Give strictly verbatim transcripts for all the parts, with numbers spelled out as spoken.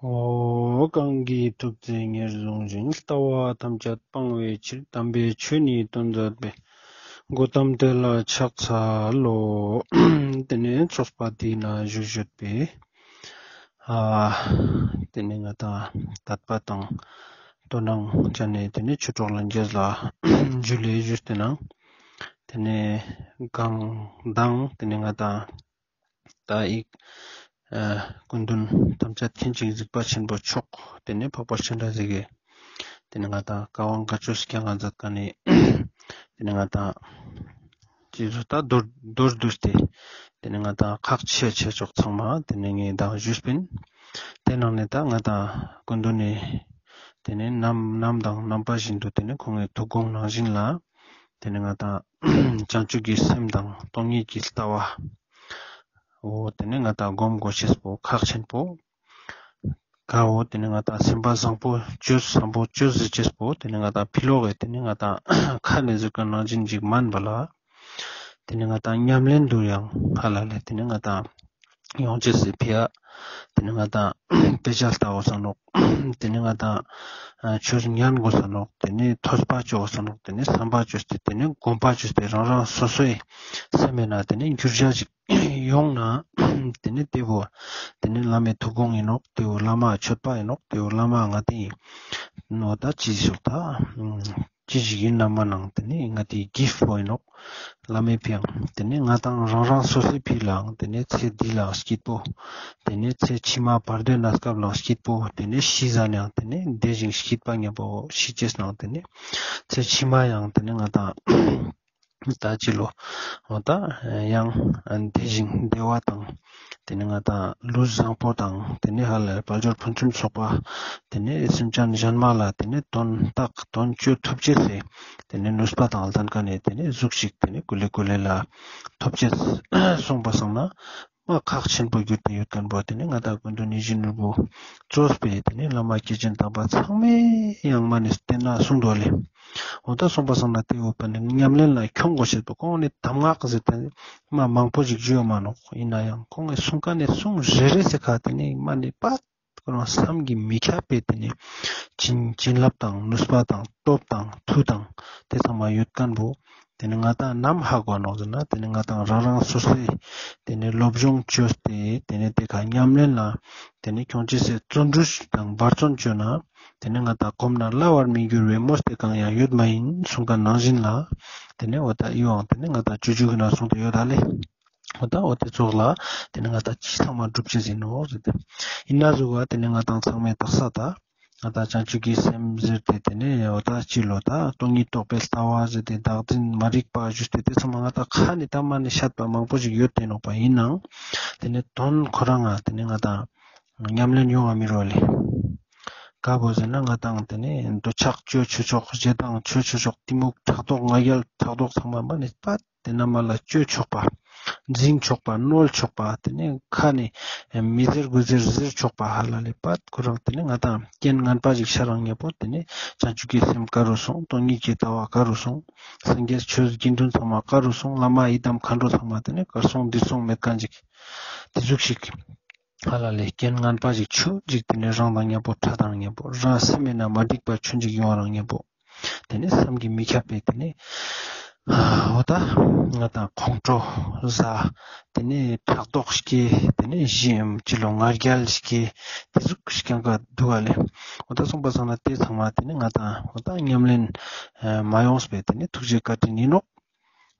འོ། གང་གིས་ཐུགས་བརྩེ་ཉེར་བཟུང་ཞིང་། ལྟ་བ་ཐམས་ཅད་སྤང་བའི་ཕྱིར། དམ་པའི་ཆོས་ནི་སྟོན་མཛད་པའི། གོ་ཏམ་དེ་ལ་ཕྱག་འཚལ་ལོ། དེ་ནས་ཚོགས་པ་དེ་ན་བཞུགས་ཡོད་པའི། ཨ། དེ་ནས་ང་དང་དད་པ་དང་དོ་སྣང་ཅན་ནི་དེ་ནས་ཆོས་གྲོགས་ལྷན་རྒྱས་ལ་ཇུ་ལེ་ཞུས་ཏེ་ནང་། དེ་ནས་གང་དང་དེ་ནས་ང་དང་ད་ཡིག་ཨ་སྐུ་མདུན་ཐམས་ཅད་མཁྱེན་ཅིང་གཟིགས་པ་ཆེན་པོ་མཆོག་དེ་ནས་འཕགས་པ་སྤྱན་རས་གཟིགས་ཀྱི་དེ་ནས་ང་དང་བཀའ་དབང་བཀའ་ཆོས་སྐྱོང་ང་མཛད་མཁན་ནི་དེ་ནས་ང་དང་ཅི་ཟུ་ད་མདོར་མདོར་བསྡུས་ཏེ་དེ་ནས་ང་དང་ཁག་ཆེ་ཆེ་མཆོག་ཚང་མ་དེ་ནས་ངས་དང་ཞུས་པིན། དེ་ནང་ནས་ད་ང་དང་སྐུ་མདུན་ནི་དེ་ནས་ནམ་ནམ་དང་ནམ་པ་བཞིན་དུ་དེ་ནས་ཁོང་གི་ཐུགས་དགོངས་ནང་བཞིན་ལ། དེ་ནས་ང་དང་བྱང་ཆུབ་ཀྱི་སེམས་དང་སྟོང་ཉིད་ཀྱི་ལྟ་བ། འོ་དེ་ནས་ང་དང་སྒོམ་དགོས་ཤེས་པོ་ཁག་ཆེན་པོ། ག་འོ་དེ་ནས་ང་དང་སེམས་པ་བཟང་པོ་བཅོས་བཟང་པོ་བཅོས་ཟེར་ཅེས་པོ་དེ་ནས་ང་དང་ཕི་ལོག་གི་དེ་ནས་ང་དང་ཁ་ནས་ཟེར་མཁན་ནང་བཞིན་ཅིག་མན་པ་ལ། དེ་ནས་ང་དང་ཉམས་ལེན་དུ་ཡང་ཧ་ལ་ལས་དེ་ནས་ང་དང་ཡོང་ཅེས་སི་ཕི་ཡ། དེ་ནས་ང་དང་དཔེ་ཆ་ལྟ་དགོས་ས་ནོག་དེ་ནས་ང་དང་ཆོས་ཉན་དགོས་ས་ནོག་དེ་ནས་ཐོས་པ་བཅོ་དགོས་ས་ནོག་དེ་ནས་བསམ་པ་བཅོས་ཏེ་དེ་ནས་སྒོམ་པ་བཅོས་ཏེ་རང་རང་སོ་སོའི་སེམས་ནང་དེ་ནས་འགྱུར་བ་ཞིག་ཡོང་ན། དེ་ནས་དེ་བོ་དེ་ནས་བླ་མའི་ཐུགས་དགོངས་ཡིན་ནོག་དེ་བོ་བླ་མ་མཆོད་པ་ཡིན་ནོག་དེ་བོ་བླ་མ་ང་དང་ཡིན་ནོག་ད་ཅི་ཞིག་ད། ཅི་ཞིག་ཡིན་ན་མ་ནང་དེ་ནས་ང་དེ་གིཕ་པོ་ཡིན་ནོག་བླ་མའི་ཕི་ཡ། དེ་ནས་ང་དང་རང་རང་སོ་སོའི་ཕི་ལའང་དེ་ནས་ཚེ་འདི་ལའང་སྐྱིད་པོ། དེ་ནས་ཚེ་ཕྱི་མ་བར་དོའི་གནས་སྐབས་ལའང་སྐྱིད་པོ། དེ་ནས་ཤི་ཟ་ནའང་དེ་ནས་བདེ་ཞིང་སྐྱིད་པ་ཉམ་པོ་ཤི་ཅེས་ནང་དེ་ནས་ཚེ་ཕྱི་མ་ཡང་དེ་ནས་ང་དང་ད་ཅི་ལོ། འོ་ད་ཡང་བདེ་ཞིང་བདེ་བ་དང་། དེ་ནས་ང་དང་ལུས་བཟང་པོ་དང་དེ་ནས་ཧ་ལས་དཔལ་འབྱོར་ཕུན་སུམ་ཚོགས་པ། དེ་ནས་སེམས་ཅན་གཞན་མ་ལ་དེ་ནས་དོན་དག་དོན་བཅོ་ཐུབ་ཅེས་སི་དེ་ནས་ནུས་པ་དང་ལྡན་མཁན་ནི་དེ་ནས་གཟུགས་ཤིག་དེ་ནས་ཀུ་ལེ་ཀུ་ལེ་ལ་ཐོབ་ཅེས་སོང་པ་སང་ན་མ་ཁག་ཆེན་པོ་གྱུར་ཏེ་ཡོད་མཁན་པོ་དེ་ནས་ང་དང་སྐུ་མདུན་ནི་ཡིད་བཞིན་ནོར་བུ་གཙོས་པའི་དེ་ནས་བླ་མ་སྐྱེས་ཆེན་དམ་པ་ཚང་མས་ཡང་མ་ནས་བསྟེན་ན་གསུངས་འདུག་ལེ། འོ་ད་སོང་པ་སང་ན་དེ་འོ་པ་ནི་ཉམས་ལེན་ལ་འཁྱོང་དགོས་ཤེས་པོ་ཁོང་ནི་གདམས་ངག་ཟེར་ཏེ་མ་མང་པོ་ཞིག་ཞུ་ཡོད་མ་ནོག་ཡིན་ན་ཡང་ཁོང་གི་གསུང་མཁན་ནི་གསུང་རེ་རེ་ཟེར་ཁ་དེ་ནི་མ་ནི་པ་ཁོ་རང་བསམ་གྱིས་མི་ཁྱབ་པའི་དེ་ནི་བྱིན་བྱིན་རླབས་དང་ནུས་པ་དང་སྟོབས་དང་མཐུ་དང་དེ་ཚང་མ་ཡོད་མཁན་པོ། དེ་ནི་ང་དང་ནམ་ཧ་གོ་ནོག་ཟེར་ན་དེ་ནི་ང་དང་རང་རང་སོ་སོའི་དེ་ནི་སློབ་སྦྱོང་བཅོས་ཏེ་དེ་ནི་དེ་ཁ་ཉམས་ལེན་ལ་དེ་ནི་འཁྱོང་ཅེས་སི་བརྩོན་འགྲུས་དང་འབད་བརྩོན་བཅོས་ན། དེ་ནས་ང་དང་གོམས་ན་སླ་བར་མི་འགྱུར་བའི་མོས་ཏེ་གང་ཡང་ཡོད་མ་ཡིན་གསུངས་མཁན་ནང་བཞིན་ལ། དེ་ནས་འོ་ད་ཡོའང་དེ་ནས་ང་དང་སྤྱོད་འཇུག་གི་ནང་གསུངས་ཏེ་ཡོད་ད་ལེ། འོ་ད་འོ་དེ་ཚོགས་ལ་དེ་ནས་ང་དང་ཅི་ཚང་མ་སྒྲུབ་ཅེས་ཡིན་ནོག་ཟེར་ཏེ། ཡིན་ན་ཟུག་ག་དེ་ནས་ང་དང་ཚང་མས་དག་ས་ད་ང་དང་བྱང་ཆུབ་ཀྱི་སེམས་ཟེར་ཏེ་དེ་ནས་འོ་ད་ཅི་ལོ་ད་སྟོང་ཉིད་རྟོགས་པའི་ལྟ་བ་ཟེར་ཏེ་བདག་འཛིན་མ་རིག་པ་ཞུས་ཏེ་དེ་ཚང་མ་ང་དང་ཁ་ནས་ད་མ་ནས་བཤད་པ་མང་པོ་ཞིག་ཡོད་དེ་ནོག་པ་ཡིན་ནའང་དེ་ནས་དོན་ཁོ་རང་ང་དེ་ནས་ང་དང་ཉམས་ལེན་ཡོང་བ་མི་རོ་ལེ། ག་བོ་ཟེར་ན་ང་དང་དེ་ནས་འདོད་ཆགས་བཅོ་ཆོག་ཆོག་ཞེ་སྡང་བཅོ་ཆོག་ཆོག་གཏི་མུག་ཕྲག་དོག་ང་རྒྱལ་ཕྲག་དོག་ཚང་མ་མ་ནས་པ་དེ་ན་མ་ལ་བཅོ་ཆོག་པ། འཛིང་ཆོག་པ་གནོད་ཆོག་པ་དེ་ནས་ཁ་ནས་མི་ཟེར་དགུ་ཟེར་ཟེར་ཆོག་པ་ཧ་ལ་ལས་པ་ཁོ་རང་དེ་ནས་ང་དང་རྐྱེན་ངན་པ་ཞིག་ཤར་རང་ཉེ་པོ་དེ་ནས་བྱང་ཆུབ་ཀྱི་སེམས་ག་རུ་སོང་སྟོང་ཉིད་ཀྱི་ལྟ་བ་ག་རུ་སོང་སངས་རྒྱས་ཆོས་དགེ་འདུན་ཚང་མ་ག་རུ་སོང་བླ་མ་ཡི་དམ་མཁའ་འགྲོ་ཚང་མ་དེ་ནས་གར་སོང་འདིར་སོང་མེད་མཁན་ཅིག་དེ་ཟུག་ཞིག་ཧ་ལ་ལས་རྐྱེན་ངན་པ་ཞིག་ཆུ་ཅིག་དེ་ནས་རང་དང་མཉམ་པོ་ཕྲ་དང་མཉམ་པོ་རང་སེམས་མེད་ན་མ་འགྲིག་པ་ཆུ་ཅིག་ཡོང་རང་མཉམ་པོ། དེ་ནས་བསམ་གྱིས་མི་ཁྱབ་པའི་དེ་ནས་འོ་ད་ང་དང་ཁོང་ཁྲོ་ཟ། དེ་ནས་ཕྲག་དོག་སྐྱེ། དེ་ནས་ཞེ་ཅི་ལོ་ང་རྒྱལ་སྐྱེ། དེ་ཟུག་ཞིག་ཀྱང་ག་འདུག་ག་ལེ། འོ་ད་སོང་པ་སང་ན་དེ་ཚང་མ་དེ་ནས་ང་དང་འོ་ད་ཉམས་ལེན་མ་ཡོངས་པའི་དེ་ནས་ཐུགས་རྗེ་བཀའ་དྲིན་ཡིན་ནོག་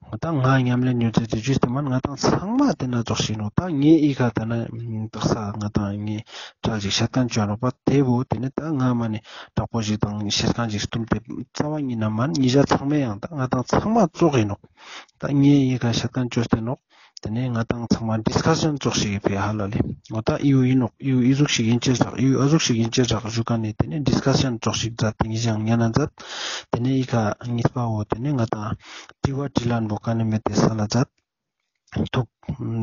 འོ་ད་ང་ཉམས་ལེན་ཡོད་ཚད་དེ་ཇུས་ཏེ་མན་ང་དང་ཚང་མ་དེ་ན་ཙོགས་ཤིག་ནོག་ད་ངའི་ཨི་ཁ་ད་ན་དག་ས་ང་དང་ངའི་གྲལ་ཅིག་བཤད་མཁན་ཅོ་ནོག་པ་དེ་བོ་དེ་ནི་ད་ང་མ་ནི་དྲག་པོ་ཞིག་དང་བཤད་མཁན་ཅིག་སྟུམ་སྟེ་རྩ་བ་ཉིད་ན་མན་ཉི་ཞག་ཚང་མའི་ཡང་ད་ང་དང་ཚང་མ་ཙོགས་ཡིན་ནོག་ད་ངའི་ཨི་ཁ་བཤད་མཁན་ཅོས་ཏེ་ནོག་དེ་ནས་ང་དང་ཚང་མ་ཌིས་ཀ་ཤན་ཙོགས་ཤིག་ཡོད་པའི་ཧ་ལ་ལེ། འོ་ད་ཨི་བོ་ཡིན་ནོག་ཨི་བོ་ཨི་ཟུག་ཞིག་ཡིན་ཅེས་རག་ཨི་བོ་ཨ་ཟུག་ཞིག་ཡིན་ཅེས་རག་ཞུ་མཁན་ནི་དེ་ནས་ཌིས་ཀ་ཤན་ཙོགས་ཤིག་མཛད་དེ་ཉི་ཞག་ཉན་ན་མཛད། དེ་ནས་ཨི་ཁ་གཉིས་པ་བོ་དེ་ནས་ང་དང་དྲི་བ་དྲིས་ལན་བོ་ག་ནས་མེད་དེ་ས་ལ་མཛད། ཐུགས་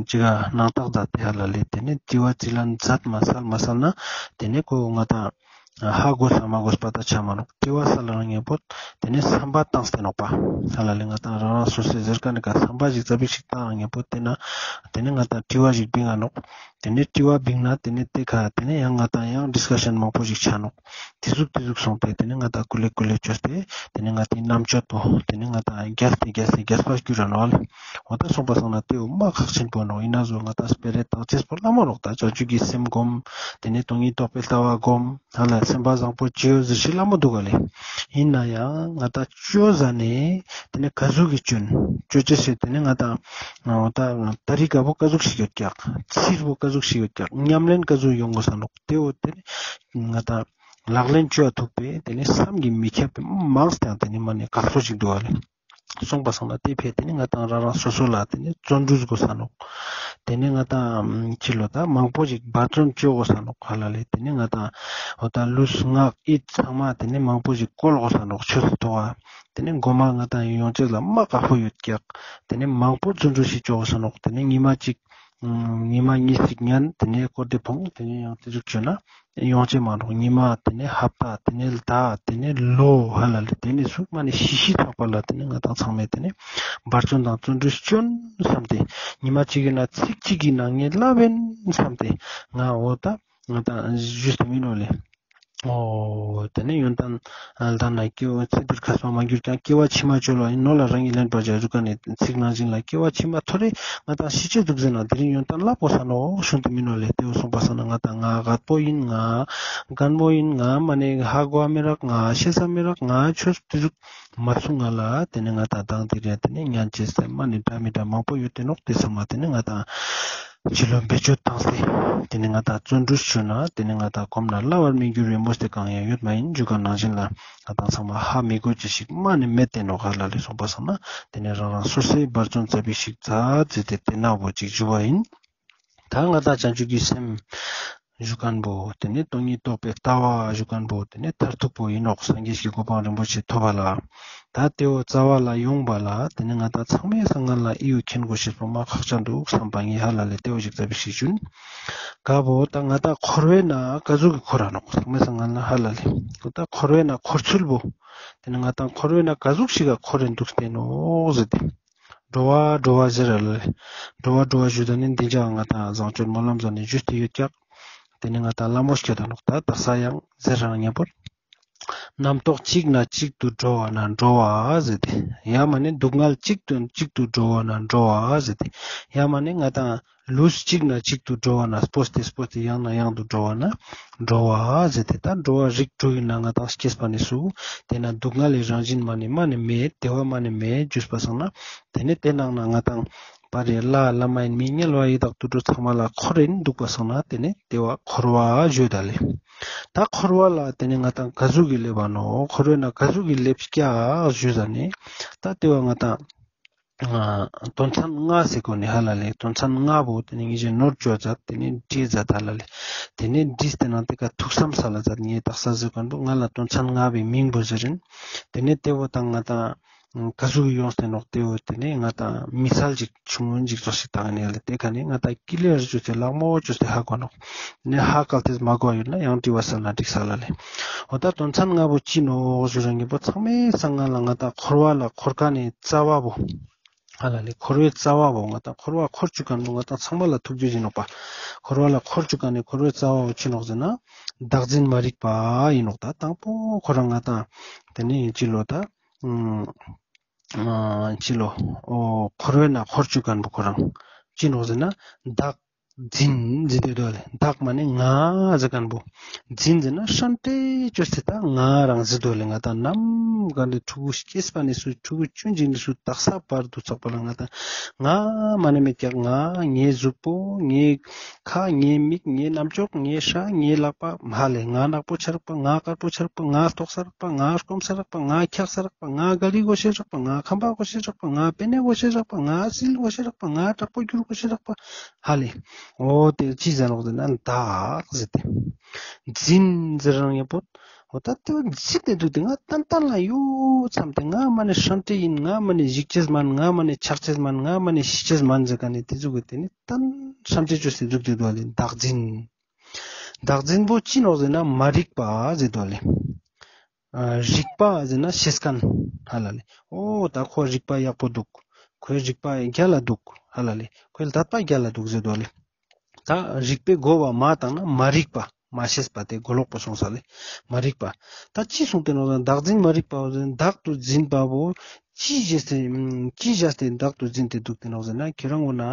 ཅི་ག་སྣང་དག་མཛད་དེ་ཧ་ལ་ལེ་དེ་ནས་དྲི་བ་དྲིས་ལན་མཛད་མ་སལ་མ་སལ་ན་དེ་ནས་ཁོ་ང་དང་ ཧ་གོ་ས་མ་གོ་ས་པ་ཏ་ཆ་མ་ནོག། དྲི་བ་སལ་རང་ཉམ་པོ་ཏེ་ནེ་བསམ་པ་ཏང་སྟེ་ནོག་པ། ཧ་ལ་ལེ་ང་ཏང་རང་རང་སོ་སོའི་ཟེར་ཁན་ནི་ཀ་བསམ་པ་ཞིག་ཙ་པིག་ཞིག་ཏང་རང་ཉམ་པོ་ཏེ་ན་ཏེ་ནེ་ང་ཏང་དྲི་བ་ཞིག་བིང་ང་ནོག། ཏེ་ནེ་དྲི་བ་བིང་ན་ཏེ་ནེ་ཏེ་ཀ་ཏེ་ནེ་ཡང་ང་ཏང་ཡང་ཌིས་ཀ་ཤན་མང་པོ་ཞིག་ཆ་ནོག། ཏེ་ཟུག་ཏེ་ཟུག་སོང་སྟེ་ཏེ་ནེ་ང་ཏང་ཀུ་ལེ་ཀུ་ལེ་ཅོས་ཏེ་ཏེ་ནེ་ང་ཏང་རྣམ་དཔྱོད་པོ་ཏེ་ནེ་ང་ཏང་རྒྱས་ཏེ་རྒྱས་ཏེ་རྒྱས་པ་གྱུར་ར་ནོག་ལེ། འོ་ཏ་སོང་པ་སང་ན་ཏེ་བོ་མ་ཁག་ཆེན་པོ་ནོག། ཨིན་ན་ཟོ་ང་ཏང་སྤེ་ར་ཏང་ཅེས་པོ་ལ་མོ་ནོག། ཏ་བྱང་ཆུབ་ཀྱི་སེམས་སྒོམ། ཏེ་ནེ་སྟོང་ཉིད་རྟོགས་པའི་ལྟ་བ་སྒོམ། ཧ་ལ་སེམས་པ་བཟང་པོ་ཅོས་ཟེར་ཤེས་ལ་མོ་དུག་ག་ལེ། ཨིན་ན་ཡང་ང་ཏང་ཅོ་ཟ་ནེ་ཏེ་ནེ་ཀ་ཟུག་གི་ཅོན་ཅོ་ཅེས་ཤེས་ཏེ་ནེ་ང་ཏང་འོ་ཏ་ཏ་རིག་ག་བོ་ཀ་ཟུག་ཞིག་ཡོད་ཀྱག། ཚིར་བོ་ཀ་ཟུག་ཞིག་ཡོད་ཀྱག། ཉམས་ལེན་ཀ་ཟུག་ཡོང་གོས་ས་ནོག། ཏེ་བོ་ཏེ་ནེ་ང་ཏང་ལག་ལེན་ཅོ་ཐུབ་པའི་ཏེ་ནེ་བསམ་གྱིས་མི་ཁྱབ་པའི་མང་སྟེ་ཏེ་ནེ་མ་ནེ་ཁག་པོ་ཞིག་དུག་ག་ལེ། སོང་པ་སང་ན་ཏེ་ཕི་ཏེ་ནེ་ང་ཏང་རང་རང་སོ་སོ་ལ་ཏེ་ནེ་བརྩོན་འགྲུས་དགོས་ས་ནོག། ཏེ་ནེ་ང་ཏང་ཅི་ལོ་ཏ་མང་པོ་ཞིག་འབད་བརྩོན་ཅོ་དགོས་ས་ནོག་ཧ་ལ་ལེ། ཏེ་ནེ་ང་ཏང་འོ་ཏ་ལུས་ངག་ཡིད་ཚང་མ་ཏེ་ནེ་མང་པོ་ཞིག་བཀོལ་དགོས་ས་ནོག་ཆོས་སི་ཐོག་ག། ཏེ་ནེ་གོ་མ་ང་ཏང་ཡོང་ཅེས་ལ་མ་ཁག་པོ་ཡོད་ཀྱག། ཏེ་ནེ་མང་པོ་བརྩོན་འགྲུས་ཤིག་ཅོ་དགོས་ས་ནོག། ཏེ་ནེ་ཉི་མ་ཅིག་ཉི་མ་ཉིས་ཤིག་ཉན་ཏེ་ནེ་ཀོ་ཏེ་ཕོང་ཏེ་ནེ་ཡང་ཏེ་ཟུག་ཅོས་ན་ཡོང་ཅེས་མ་ནོག། ཉི་མ་ཏེ་ནེ་ཧབ་ཏ་ཏེ་ནེ་ཟླ་ཏེ་ནེ་ལོ་ཧ་ལ་ལེ། ཏེ་ནེ་ཟུག་མ་ནེ་ཤི་ཤི་ཚག་པ་ལ་ཏེ་ནེ་ང་ཏང་ཚང་མས་ཏེ་ནེ་འབད་བརྩོན་དང་བརྩོན་འགྲུས་ཅོན་སམ་སྟེ་ཉི་མ་ཅིག་གི་ནང་ཚིག་ཅིག་གི་ནང་ངས་ལབ་ཨིན་སམ་སྟེ་ང་འོ་ཏ་ང་ཏང་ཞུས་ཏེ་མིན་ནོག་ལེ། འོ་ཏེ་ནེ་ཡོན་ཏན་ལྡན་ན་སྐྱེ་བ་ཚེ་འདིར་མཁས་པ་མ་གྱུར་ཀྱང་། སྐྱེ་བ་ཕྱི་མ་བཅོལ་བ་ཡིན་ནོ་ལ་རང་གི་ལན་པར་བྱ་ཟུག་ག་ནེ་ཚིག་ནང་བཞིན་ལ་སྐྱེ་བ་ཕྱི་མ་ཐོ་རེ་ང་ཏང་ཤི་ཅེས་དུག་ཟེར་ན་དེ་རིང་ཡོན་ཏན་ལ་གོ་ས་ནོག་ཞུན་ཏེ་མིན་ནོག་ལེ། ཏེ་བོ་སོང་པ་སང་ན་ང་ཏང་ང་རྒད་པོ་ཡིན། ང་རྒན་མོ་ཡིན། ང་མ་ནེ་ཧ་གོ་མི་རག། ང་ཤེས་ས་མི་རག། ང་ཆོས་ཏེ་ཟུག་མ་གསུང་ང་ལ་ཏེ་ནེ་ང་ཏང་དང་དེ་རེ་ཏེ་ནེ་ཉན་ཅེས་སེ་མ་ནེ་འདྲ་མི་འདྲ་མང་པོ་ཡོད་དེ་ནོག། ཏེ་ཚང་མ་ཏེ་ནེ་ང་ཏང་ཅི་ལོ་བེད་སྤྱོད་བཏང་སྟེ་ཏེ་ནེ་ང་ཏང་བརྩོན་འགྲུས་ཅོས་ན་ཏེ་ནེ་ང་ཏང་གོམས་ན་སླ་བར་མི་འགྱུར་བའི་མོས་ཏེ་གང་ཡང་ཡོད་མ་ཡིན། ཞུ་ཁན་ནང་བཞིན་ལ་ང་ཏང་ཚང་མ་ཧ་མི་གོ་ཅེས་ཤིག་མ་ནེ་མེད་དེ་ནོག་ཧ་ལ་ལེ། སོང་པ་སང་ན་ཏེ་ནེ་རང་རང་སོ་སོའི་འབད་བརྩོན་ཙ་པིག་ཞིག་ཙ་ཙེ་ཏེ་ཏེ་ན་བོ་ཅིག་ཞུ་བ་ཡིན། ད་ང་ཏང་བྱང་ཆུབ་ཀྱི་སེམས་ཞུ་ཁན་བོ་ཏེ་ནེ་སྟོང་ཉིད་རྟོགས་པའི་ལྟ་བ་ཞུ་ཁན་བོ་ཏེ་ནེ་མཐར་ཐུག་པོ་ཡིན་ནོག། སངས་རྒྱས་ཀྱི་གོ་འཕང་རིན་པོ་ཆེ་ཐོབ་པ་ལ། ད་ཏེ་བོ་རྩ་བ་ལ་ཡོང་བ་ལ་ཏེ་ནེ་ང་ཏང་ཚང་མའི་སང་སྔན་ལ་ཨི་བོ་མཁྱེན་དགོས་ཤེས་པོ་མ་ཁག་ཅན་དུག་སམ་པ་ངའི་ཧ་ལ་ལེ། ཏེ་བོ་ཞིག་ཙ་པིག་ཞིག་ཞུན། ཀ་བོ་ད་ང་ཏང་འཁོར་བའི་ནང་ཀ་ཟུག་གི་འཁོར་ར་ནོག། ཚང་མའི་སང་སྔན་ལ་ཧ་ལ་ལེ། ད་འཁོར་བའི་ནང་འཁོར་ཚུལ་བོ་ཏེ་ནེ་ང་ཏང་འཁོར་བའི་ནང་ཀ་ཟུག་ཞིག་ག་འཁོར་རིན་དུག་སྟེ་ནོག་ཟེར་ཏེ། འགྲོ་བ་འགྲོ་བ་ཟེར་ར་ལེ། འགྲོ་བ་འགྲོ་བ་ཞུ་ད་ནི་འདི་འཇག་ང་ཏང་བཟང་སྤྱོད་སྨོན་ལམ་ཟེར་ནི་ཞུས་ཏེ་ཡོད་ཀྱག། ཏེ་ནེ་ང་ཏང་ལ་མོ་སྐྱོད་ད་ནོག། ད་དག་ས་ཡང་ཟེར་རང་ཉམ་པོ། རྣམ་རྟོག་གཅིག་ན་གཅིག་ཏུ་འགྲོ་བ་ན་འགྲོ་བ་ཟེར་ཏེ། ཡང་མ་ནེ་སྡུག་བསྔལ་གཅིག་ཏུ་གཅིག་ཏུ་འགྲོ་བ་ན་འགྲོ་བ་ཟེར་ཏེ། ཡང་མ་ནེ་ང་ཏང་ལུས་གཅིག་ན་གཅིག་ཏུ་འགྲོ་བ་ན་སྤོས་ཏེ་སྤོས་ཏེ་ཡང་ན་ཡང་དུ་འགྲོ་བ་ན་འགྲོ་བ་ཟེར་ཏེ། ད་འགྲོ་བ་རིགས་དྲུག་གི་ནང་ང་ཏང་སྐྱེས་པ་ནེ་སུ་ཏེ་ན་སྡུག་བསྔལ་ལི་རང་བཞིན་མ་ནེ་མ་ནེ་མེད། བདེ་བ་མ་ནེ་མེད་ཞུས་པ་སང་ན་ཏེ་ནེ་ཏེ་ནང་ན་ང་ཏང་པ་རེ་ལྷ་ལྷ་མ་ཡིན་མི་དམྱལ་བ་ཡི་དྭགས་དུད་འགྲོ་ཚང་མ་ལ་འཁོར་རིན་དུག་པ་སང་ན་ཏེ་ནེ་ཏེ་བོ་འཁོར་བ་ཞུ་ད་ལེ། ད་འཁོར་བ་ལ་ཏེ་ནེ་ང་ཏང་ཀ་ཟུག་གི་ལེབ་བ་ནོག། འཁོར་བའི་ནང་ཀ་ཟུག་གི་ལེབ་ཀྱག་ཞུ་ཟ་ནེ་ད་ཏེ་བོ་ང་ཏང་དོན་ཚན་ལྔ་ཟེར་གོ་ནི་ཧ་ལ་ལེ། དོན་ཚན་ལྔ་བོ་ཏེ་ནེ་ངེ་ཞེ་ནོར་བཅོ་ཛད། ཏེ་ནེ་བྲིས་ཛད་ཧ་ལ་ལེ། ཏེ་ནེ་བྲིས་ཏེ་ནང་ཏེ་ཀ་ཐུགས་བསམ་སལ་ཛད། ངའི་དག་ས་ཟེར་ཁན་བོ་ང་ལ་དོན་ཚན་ལྔ་བོའི་མིང་བོ་ཟེར་རིན། ཏེ་ནེ་ཏེ་བོ་ཏང་ང་ཏང་ཀ་ཟུག་ཡོངས་ཏེ་ནོག། ཏེ་བོ་ཏེ་ནེ་ང་ཏང་མི་སལ་ཅིག་ཆུང་ངུན་ཅིག་ཙོགས་ཤིག་ཏང་ནེ་ཡ་ལེ། ཏེ་ཀ་ནེ་ང་ཏང་ཀི་ལེར་ཅོས་ཏེ་ལག་མོ་ཅོས་ཏེ་ཧ་གོ་ནོག། ནེ་ཧ་གལ་ཏེ་མ་གོ་ཡོད་ན་ཡང་དྲི་བ་སལ་ན་འགྲིག་ས་ལ་ལེ། འོ་ད་དོན་ཚན་ལྔ་བོ་ཅི་ནོག་ཞུ་རང་ངེ་བོ་ཚང་མའི་སང་སྔན་ལ་ང་ཏང་འཁོར་བ་ལ་འཁོར་ཁན་ནི་རྩ་བ་བོ། ཧ་ལ་ལེ་འཁོར་བའི་རྩ་བ་བོ་ང་ཏང་འཁོར་བ་འཁོར་ཅུག་ཁན་བོ་ང་ཏང་ཚང་མ་ལ་ཐུག་རྒྱུ་ཨིན་ནོག་པ། འཁོར་བ་ལ་འཁོར་ཅུག་ཁན་ནི་འཁོར་བའི་རྩ་བ་བོ་ཅི་ནོག་ཟེར་ན་བདག་འཛིན་མ་རིག་པ་ཨིན་ནོག། ད་དང་པོ་ཁོ་རང་ང་ཏང་ཏེ་ནེ་ཅི་ལོ་ད། ཨ་ཅི་ལོ། འོ་འཁོར་བའི་ནང་འཁོར་ཅུག་ཁན་བོ་ཁོ་རང་ཅི་ནོག་ཟེར་ན་བདག་འཛིན་ཟེར་ཏེ་དུག་ལེ། བདག་མ་ནེ་ང་ཟེར་ཁན་བོ། འཛིན་ཟེར་ན་ཧྲན་ཏེ་ཅོས་ཏེ་ད་ང་རང་ཟེར་དུག་ལེ། ང་ཏང་ནམ་ག་ནེ་ཕྲུ་གུ་སྐྱེས་པ་ནེ་སུ་ཕྲུ་གུ་ཆུང་ཅིག་ནེ་སུ་དག་ས་བར་དུ་ཚག་པ་ལ་ང་ཏང་ང་མ་ནེ་མེད་ཀྱག། ང་ངའི་གཟུགས་པོ་ངའི་ཁ་ངའི་མིག་ངའི་རྣམ་ཅོག་ངའི་སྐྲ་ངའི་ལག་པ་ཧ་ལེ། ང་ནག་པོ་ཆ་རག་པ། ང་དཀར་པོ་ཆ་རག་པ། ང་ལྟོགས་ས་རག་པ། ང་སྐོམ་ས་རག་པ། ང་འཁྱག་ས་རག་པ། ང་ག་ལི་གོ་ཤེས་རག་པ། ང་ཁམ་པ་གོ་ཤེས་རག་པ། ང་པེ་ནེ་གོ་ཤེས་རག་པ། ང་སིལ་གོ་ཤེས་རག་པ། ང་དྲག་པོ་གྱུར་གོ་ཤེས་རག་པ། ཧ་ལེ། འོ་ཏེ་ཅི་ཟེར་ནོག་ཟེར་ན་བདག་ཟེར་ཏེ། འཛིན་ཟེར་རང་ཡོད་པོ། འོ་ད་ཏེ་བོ་འཛིན་ཏེ་དུག་སྟེ་ང་ཏན་ཏན་ལ་ཡོད་ཙམ་སྟེ་ང་མ་ནེ་ཧྲན་ཏེ་ཨིན། ང་མ་ནེ་ཞིག་ཅེས་མན། ང་མ་ནེ་ཆག་ཅེས་མན། ང་མ་ནེ་ཤི་ཅེས་མན་ཟེར་ཁན་ནི་ཏེ་ཟུག་གི་ཏེ་ནི་ཏན་ཧྲན་ཏེ་ཅོས་ཏེ་དུག་སྟེ་དུག་ལེ། བདག་འཛིན། བདག་འཛིན་པོ་ཅི་ནོག་ཟེར་ན་མ་རིག་པ་ཟེར་དོ་ལེ། ཨ་རིག་པ་ཟེར་ན་ཤེས་མཁན་ཧ་ལ་ལེ། འོ་ད་ཁོ་རིག་པ་ཡག་པོ་འདུག་ཁོའི་རིག་པ་རྒྱལ་ལ་འདུག་ཧ་ལ་ལེ། ཁོའི་ལྟ་བ་རྒྱལ་ལ་འདུག་ཟེར་དོ་ལེ། ད་རིག་པའི་གོ་བ་མ་བཏང་ན་མ་རིག་པ། མ་ཤེས་པ་དེ་གོ་ལོག་པོ་སོང་ས་ལེ། མ་རིག་པ། ད་ཅི་གསུངས་ཏེ་ནོག་ཟེར་ན་བདག་འཛིན་མ་རིག་པ་བོ་ཟེར་ན་བདག་ཏུ་འཛིན་པ་བོ་ཅི་བྱས་ཏེ་ཅི་བྱས་ཏེ་བདག་ཏུ་འཛིན་ཏེ་འདུག་སྟེ་ནོག་ཟེར་ན་ཁྱེད་རང་ངོ་ན་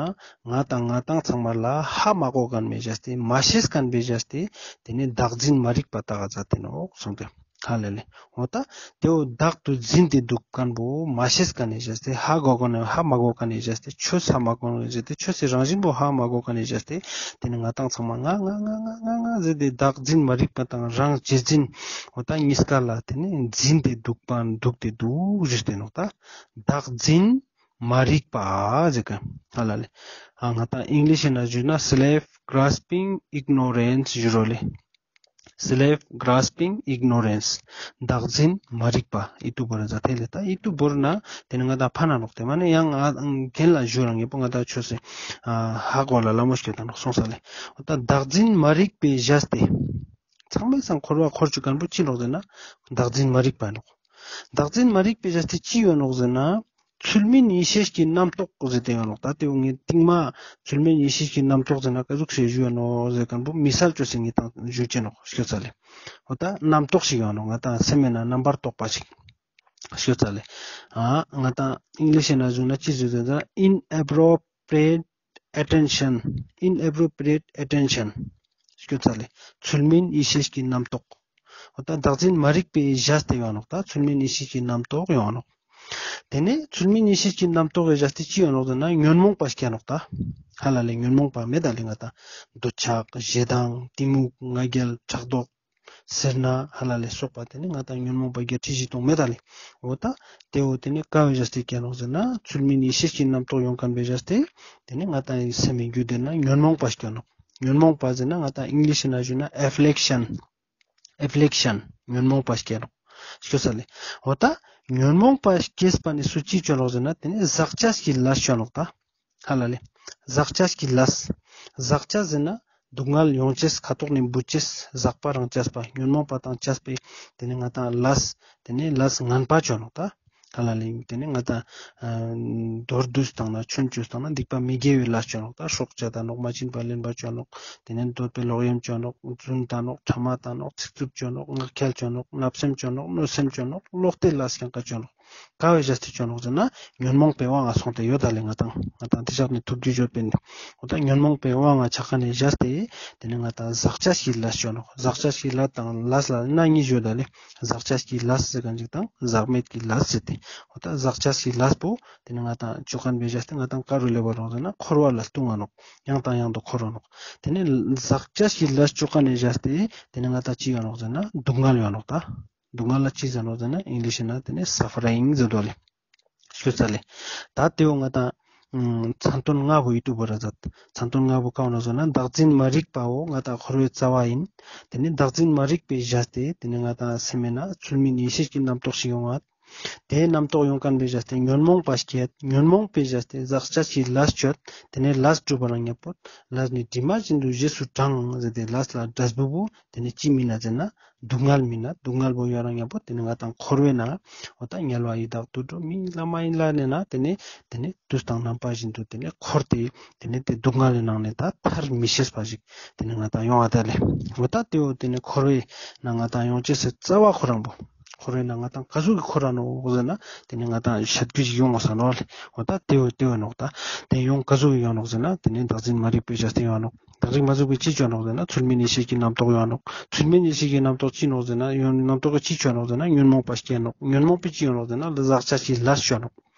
ང་དང་ང་དང་ཚང་མ་ལ་ཧ་མ་གོ་མཁན་བེ་བྱས་ཏེ་མ་ཤེས་མཁན་བེ་བྱས་ཏེ་དེ་ནི་བདག་འཛིན་མ་རིག་པ་ད་ག་ཛད་དེ་ནོག་གསུངས་ཏེ། ཧ་ལ་ལེ། འོ་ད་དེ་བོ་བདག་ཏུ་འཛིན་ཏེ་འདུག་མཁན་བོ་མ་ཤེས་མཁན་ནི་བྱས་ཏེ་ཧ་གོ་མཁན་ནི་ཧ་མ་གོ་མཁན་ནི་བྱས་ཏེ་ཆོས་ཧ་མ་གོ་མཁན་ནི་བྱས་ཏེ་ཆོས་སི་རང་བཞིན་བོ་ཧ་མ་གོ་མཁན་ནི་བྱས་ཏེ་དེ་ནི་ང་དང་ཚང་མ་ང་ང་ང་ང་ང་ཟེར་ཏེ་བདག་འཛིན་མ་རིག་པ་དང་རང་གཅེས་འཛིན་འོ་ད་གཉིས་ཀ་ལ་དེ་ནི་འཛིན་ཏེ་འདུག་པ་འདུག་སྟེ་འདུག་ཞུས་ཏེ་ནོག་ད། བདག་འཛིན་མ་རིག་པ་ཟེར་མཁན་ཧ་ལ་ལེ། ཨ་ང་དང་ཨིང་ལིཤ་ན་ཞུས་ན་slave grasping ignorance ཞུ་རོ་ལེ། slave grasping ignorance བདག་འཛིན་མ་རིག་པ། ཨི་ཏུ་བོར་ཛད་དེ་ལེ། ད་ཨི་ཏུ་བོར་ན་དེ་ནི་ང་དང་ཕན་ན་ནོག་སྟེ་མ་ནི་ཡང་ང་རྒན་ལ་ཞུ་རང་ངེ་པོ་ང་དང་ཆོས་སི་ཨ་ཧ་གོ་ལ་ལ་མོ་ཞིག་ཡོད་ད་ནོག་སོང་ས་ལེ། འོ་ད་བདག་འཛིན་མ་རིག་པའི་བྱས་ཏེ་ཚང་མའི་སང་འཁོར་བ་འཁོར་བཅུག་མཁན་བོ་ཅི་ནོག་ཟེར་ན་བདག་འཛིན་མ་རིག་པ་ནོག་བདག་འཛིན་མ་རིག་པའི་བྱས་ཏེ་ཅི་ཡོད་ནོག་ཟེར་ན། ཚུལ་མིན་ཡིད་ཤེས་ཀྱི་རྣམ་རྟོག་ཟེར་ཏེ་ཡོད་ནོག་ད་དེ་བོ་ངས་སྟིང་མ་ཚུལ་མིན་ཡིད་ཤེས་ཀྱི་རྣམ་རྟོག་ཟེར་ན་ཀ་ཟུག་ཞེས་ཞུ་ཡོད་ནོག་ཟེར་མཁན་བོ་མི་སལ་ཅོས་སེ་ངས་དང་ཞུ་ཅེས་ནོག་ཤོད་ཚ་ལེ། འོ་ད་རྣམ་རྟོག་ཞིག་ཡོད་ནོག་ང་དང་སེམས་མེད་ན་རྣམ་པར་རྟོག་པ་ཞིག་ཤོད་ཚ་ལེ། ཨ་ང་དང་ཨིང་ལིཤ་ན་ཞུ་ན་ཅི་ཞུ་ཟེར་ན་inappropriate attention inappropriate attention ཤོད་ཚ་ལེ། ཚུལ་མིན་ཡིད་ཤེས་ཀྱི་རྣམ་རྟོག་འོ་ད་བདག་འཛིན་མ་རིག་པའི་བྱས་ཏེ་ཡོད་ནོག་ད་ཚུལ་མིན་ཡིད་ཤེས་ཀྱི་རྣམ་རྟོག་ཡོད་ནོག་དེ་ནས་ཚུལ་མིན་ཡིད་ཤེས་ཀྱི་རྣམ་རྟོག་གི་བྱས་ཏེ་ཅི་ཡོད་ནོག་ཟེར་ན་ཉོན་མོངས་པ་སྐྱེ་ནོག་ད། ཧ་ལ་ལེ་ཉོན་མོངས་པ་མེད་ད་ལེ་ང་དང་འདོད་ཆགས་ཞེ་སྡང་གཏི་མུག་ང་རྒྱལ་ཕྲག་དོག་སེར་སྣ་ཧ་ལ་ལེ་སོགས་པ་དེ་ནི་ང་དང་ཉོན་མོངས་པ་བརྒྱད་ཁྲི་བཞི་སྟོང་མེད་ད་ལེ། འོ་ད་དེ་བོ་དེ་ནི་ཀ་བའི་བྱས་ཏེ་སྐྱེ་ནོག་ཟེར་ན་ཚུལ་མིན་ཡིད་ཤེས་ཀྱི་རྣམ་རྟོག་ཡོང་མཁན་བའི་བྱས་ཏེ་དེ་ནི་ང་དང་སེམས་མི་རྒྱུད་དེ་ན་ཉོན་མོངས་པ་སྐྱེ་ནོག་ཉོན་མོངས་པ་ཟེར་ན་ང་དང་ཨིང་ལིཤ་ན་ཞུ་ན་affliction affliction ཉོན་མོངས་པ་སྐྱེ་ནོག་ཤོད་ཚ་ལེ། འོ་ད་ཉོན་མོངས་པ་སྐྱེས་པ་ནི་སུ་ཅི་ཅོ་ནོག་ཟེར་ན་དེ་ནི་ཟག་བཅས་ཀྱི་ལས་ཅོ་ནོག་ད། ཧ་ལ་ལེ། ཟག་བཅས་ཀྱི་ལས། ཟག་བཅས་ཟེར་ན་སྡུག་བསྔལ་ཡོང་ཅེས་ཁ་ཐོག་ནས་འབུད་ཅེས་ཟག་པ་རང་བཅས་པ་ཉོན་མོངས་པ་དང་བཅས་པའི་དེ་ནི་ང་དང་ལས། དེ་ནི་ལས་ངན་པ་ཅོ་ནོག་ད། ཧ་ལ་ལེ་དེ་ནི་ང་དང་མདོར་བསྡུས་བཏང་ན་ཆུན་བཅོས་བཏང་ན་སྡིག་པ་མི་དགེ་བའི་ལས་ཅོ་ནོག་ད། སྲོག་གཅད་ད་ནོག་མ་བྱིན་པ་ལེན་པ་ཅོ་ནོག་དེ་ནི་འདོད་པའི་ལོག་གཡེམ་ཅོ་ནོག་རྫུན་ད་ནོག་ཕྲ་མ་ད་ནོག་ཚིག་རྩུབ་ཅོ་ནོག་ངག་འཁྱལ་ཅོ་ནོག་བརྣབ་སེམས་ཅོ་ནོག་གནོད་སེམས་ཅོ་ནོག་ལོག་ལྟའི་ལས་ཀྱང་ཀ་ཅོ་ནོག་ཀ་བའི་བྱས་ཏེ་ཅོ་ནོག་ཟེར་ན་ཉོན་མོངས་པའི་དབང་ང་སོང་སྟེ་ཡོད་ད་ལེ་ང་དང་ང་དང་དེ་ཞག་ནས་ཐུགས་རྒྱུད་བརྗོད་པས་ནི། འོ་ད་ཉོན་མོངས་པའི་དབང་ང་ཆགས་མཁན་ནི་བྱས་ཏེ་དེ་ནི་ང་དང་ཟག་བཅས་ཀྱི་ལས་ཅོ་ནོག་ཟག་བཅས་ཀྱི་ལས་དང་ལས་ལ་ན་གཉིས་ཡོད་ད་ལེ། ཟག་བཅས་ཀྱི་ལས་ཟེར་མཁན་ཅིག་དང་ཟག་མེད་ཀྱི་ལས་ཟེར་ཏེ། འོ་ད་ཟག་བཅས་ཀྱི་ལས་པོ་དེ་ནི་ང་དང་ཅོ་མཁན་བའི་བྱས་ཏེ་ང་དང་ཀ་རུ་ལེབ་བ་ནོག་ཟེར་ན་འཁོར་བ་ལ་ལྟུང་ང་ནོག་ཡང་དང་ཡང་དུ་འཁོར་བ་ནོག་དེ་ནི་ཟག་བཅས་ཀྱི་ལས་ཅོ་མཁན་ནི་བྱས་ཏེ་དེ་ནི་ང་དང་ཅི་ཡོད་ནོག་ཟེར་ན་སྡུག་བསྔལ་ཡོད་ནོག་ད། སྡུག་བསྔལ་ལ་ཅི་ཟེར་ནོག་ཟེར་ན་ཨིང་ལིཤ་ན་དེ་ནི་སབ་ཕ་རིང་ཟེར་དོ་ལེ། ཤོད་ཚ་ལེ། ད་དེ་བོ་ང་དང་མཚན་དོན་ལྔ་བོ་ཨི་ཏུ་བོར་ཛད། མཚན་དོན་ལྔ་བོ་ཀ་བོ་ནོག་ཟེར་ན་བདག་འཛིན་མ་རིག་པ་བོ་ང་དང་འཁོར་བའི་རྩ་བ་ཡིན། དེ་ནི་བདག་འཛིན་མ་རིག་པའི་བྱས་ཏེ་དེ་ནི་ང་དང་སེམས་མེད་ན་ཚུལ་མིན་ཡིད་ཤེས་ཀྱི་རྣམ་རྟོག་ཞིག་ཡོང་ང་། དེའི་རྣམ་རྟོག་ཡོང་མཁན་བའི་བྱས་ཏེ་ཉོན་མོངས་པ་སྐྱེད། ཉོན་མོངས་པའི་བྱས་ཏེ་ཟག་བཅས་ཀྱི་ལས་ཅོད། དེ་ནི་ལས་གྲུབ་པ་རང་ཉམ་པོ་ལས་ནི་དྲི་མ་བཞིན་དུ་རྗེས་སུ་འབྲང་ཟེར་ཏེ་ལས་ལ་འབྲས་བུ་བོ་དེ་ནི་ཅི་མིན་ན་ཟེར་ན་སྡུག་བསྔལ་མིན་ན། སྡུག་བསྔལ་བོ་ཡོད་རང་ཉམ་པོ་དེ་ནི་ང་དང་འཁོར་བའི་ནང་འོ་ད་དམྱལ་བ་ཡི་དྭགས་དུད་འགྲོ་མི་ལ་མ་ཡིན་ལ་ནི་ན་དེ་ནི་དེ་ནི་དུས་དང་རྣམ་པ་བཞིན་དུ་དེ་ནི་འཁོར་ཏེ་དེ་ནི་དེ་སྡུག་བསྔལ་གྱི་ནང་ནས་ད་ཐར་མི་ཤེས་པ་ཞིག་དེ་ནི་ང་དང་ཡོང་བ་ད་ལེ། འོ་ད་དེ་བོ་དེ་ནི་འཁོར་བའི་ནང་ང་དང་ཡོང་ཅེས་སི་རྩ་བ་ཁོ་རང་བོ། འཁོར་བའི་ནང་ང་དང་ཀ་ཟུག་གི་འཁོར་ར་ནོག་ཟེར་ན་དེ་ནི་ང་དང་བཤད་རྒྱུ་ཞིག་ཡོང་ངོ་ས་ནོག་ལེ། འོ་ད་དེ་བོ་དེ་བོ་ནོག་ད། དེ་ཡང་ཀ་ཟུག་གི་ཡོང་ནོག་ཟེར་ན་དེ་ནི་བདག་འཛིན་མ་རིག་པའི་བྱས་ཏེ་ཡོང་ནོག་བདག་རིག་མ་ཟུག་པའི་ཅི་ཅོ་ནོག་ཟེར་ན་ཚུལ་མིན་ཡིད་ཤེས་ཀྱི་རྣམ་རྟོག་ཡོང་ནོག་ཚུལ་མིན་ཡིད་ཤེས་ཀྱི་རྣམ་རྟོག་ཅི་ནོག་ཟེར་ན་ཡོང་རྣམ་རྟོག་གི་ཅི་ཅོ་ནོག་ཟེར་ན་ཉོན་མོངས་པ་སྐྱེ་ནོག་ཉོན་མོངས་པའི་ཅི་ཡོང་ནོག་ཟེར་ན་ཟག་བཅས་ཀྱི་ལས་ཅོ་ནོག་